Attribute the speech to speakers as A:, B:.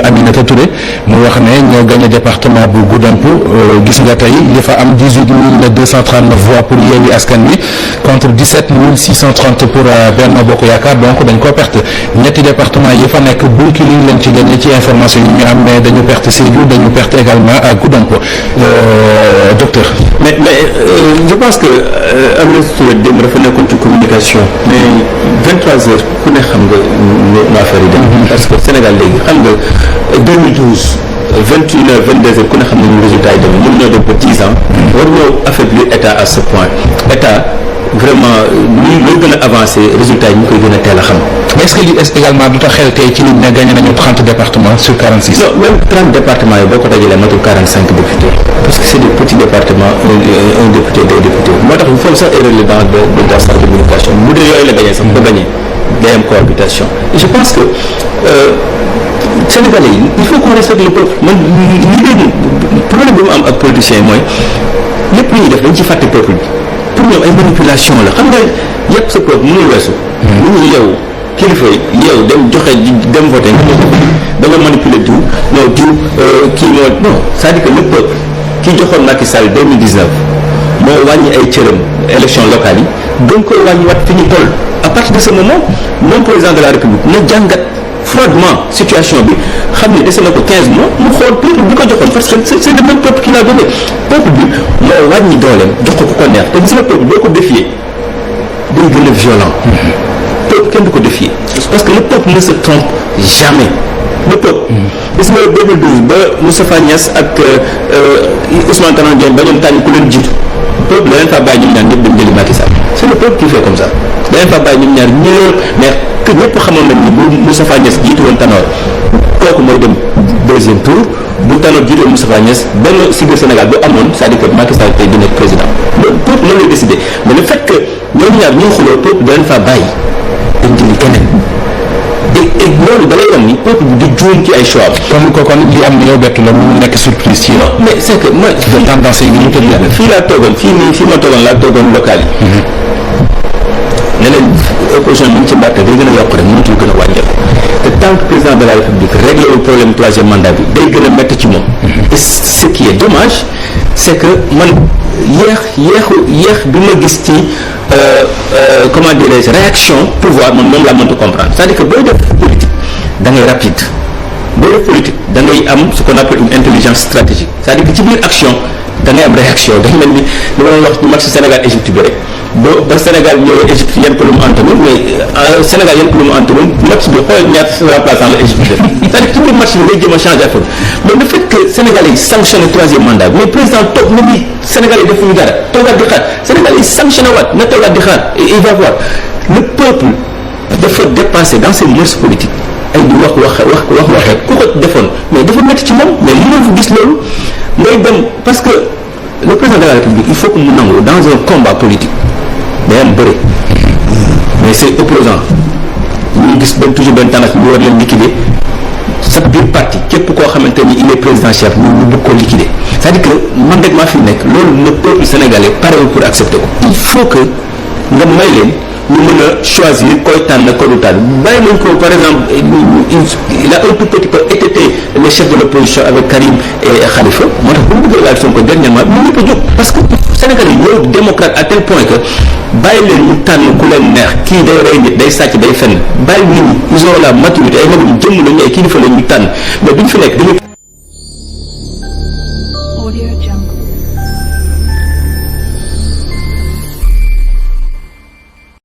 A: Aminata Touré mu wax ne ñoo gagné département bu Goudomp gis nga tey li fa am 18 239 voix pour Yewwi Askan Wi contre 17 630 pour Benno Bokk Yaakaar donc dañ ko perte ñetti département yi fa nekk Bounkiling lañ ci gagné ci information yi ñu am mais dañu perte Sédhiou dañu perte également à Goudomp docteur.
B: mais je pense que Aminata Touré démb dafa nekkoon ci communication mais 23 heures ku ne xam nga affaire yi dem parce que Sénégal léegi xam nga 2012 21 heures 22 heures ku ne xam nañu résultat yi demee ñun ñoo dem ba 10 ans war ñoo affaiblir état à ce point état vraiment looy gën a avancé résultat yi ñu koy gën a teel a xam.
A: mais est-ce que li est également du tax xel tey ci li ne gagné nañu 30 départements sur 46.
B: non même 30 départements yi boo ko dajalee matul 45 députés parce que c'est des petits départements un député deux députés moo tax il faut sax erreur dans sa communication bu dee yooyu la gagné sax ba gagné day am cohabitation et je pense que Sénégalais yi il faut qu'on respecte le peuple man li problème bi mu am ak politiciens yi mooy lépp lu ñuy def dañ ci fàtte peuple bi pour ñoom ay manipulation la xam nga yëpp sa peuple mënul weesu. lu ñu yow kilifa yow dem joxe dem voté nga da nga manipuler diw non diw kii moo non c'est-à-dire que le peuple kii joxoon Macky Sall 2019 moo wàññi ay cëram élection locale yi gën koy wàññiwaat fi ñu toll à partir de ce moment moom président de la République na jàngat froidement situation bi xam ne dese na ko 15 mois mu xool peuple bi ko joxoon parce que c'est le même peuple qui l'a donné peuple bi moo wàññi dooleem jox ko ku ko neex te gis nga peuple boo ko défier day gën a violent peuple kenn du ko défier parce que le peuple ne se trompe jamais le peuple gis nga 2012 ba Moustapha Niasse ak Ousmane Tanor Dieng ba ñoom tànn ku leen jiitu peuple da leen faa bàyyi ñoom ñaar ñëpp dem jëli Macky Sall c'est le peuple qui fait comme ça da leen faa bàyyi ñoom ñaar ñëpp mais que ñëpp xamoon nañ ni bu Moustapha Niasse jiitu woon Tanor kooku mooy dem deuxième tour bu Tanor jiitu woon Moustapha Niasse benn si biir Sénégal bu amoon c'est-à-dire que Macky Sall tey du nekk président le peuple loolu lay décidé mais le fait que ñoom ñaar ñoo xuloo peuple da leen faa bàyyi dem jëli keneen et loolu da lay wan ni peuple bi di juum ci ay choix
A: kon li am yow bettu la mu nekk surprise ci yow.
B: mais c'est que moi
A: de tendance yi ñu tëdd
B: fii laa toogoon fii ma toogoon laa toogoon local yi ne leen opposition bi ñu ci mbàtte day gën a yokk rek mënatul gën a wàññeeku te tant que président de la République réglé le problème troisième mandat bi day gën a métti ci moom et ce qui est dommage c'est que man yéex bi ma gis ci comment dirais-je réaction pouvoir man moom laa mënta comprendre c'est-à-dire que booy def politique da ngay rapide booy def politique da ngay am ce qu'on appelle une intelligence stratégique c'est-à-dire que ci biir action da ngay am réaction dafa mel ni li ma doon wax ci match Sénégal Égypte bi rek ba Sénégal ñëwee Égypte yan ko lu mu antamoon mais Sénégal yan ko lu mu antamoon match bi xool ñaata remplaçant la Égypte def c'est-à-dire ci biir match bi day jéem a changer affaire mais le fait que Sénégalais yi sanctionné troisième mandat mais président toog na ni Sénégalais yi defuñu dara toogaat di xaar Sénégalais yi sanctionné waat na toogaat di xaar et il va voir le peuple dafa dépassé dans ses mœurs politiques ay di wax ku ko defoon mais dafa métti ci moom mais mënoo fa gis loolu ngay dem parce que le président de la République il faut que mu nangu dans un combat politique day am bëri mais c'est opposant ñu gis toujours benn tendance bi war leen liquider sa biir parti képp koo xamante ni il est président chef ñu bëgg ko liquider c'est-à-dire que man rek maa fi nekk loolu le peuple sénégalais parewul pour accepter ko il faut que nga may leen ñu mën a choisir koy tànn ko du tànn bàyyi nañ ko par exemple il a un tout petit peu étêté les chefs de l'opposition avec Karim et Khalifa moo tax bu ñu bëggee laal Sonko dernièrement ñu ñëpp a jóg parce que Sénégal yi ñoo démocrate à tel point que bàyyi leen ñu tànn ku leen neex kii day rey nit day sàcc day fenn bàyyi nit ñi ils ont la maturité ay magum jëmm lañu ay kilifa la ñu tànn mais duñ fi nekk dañuy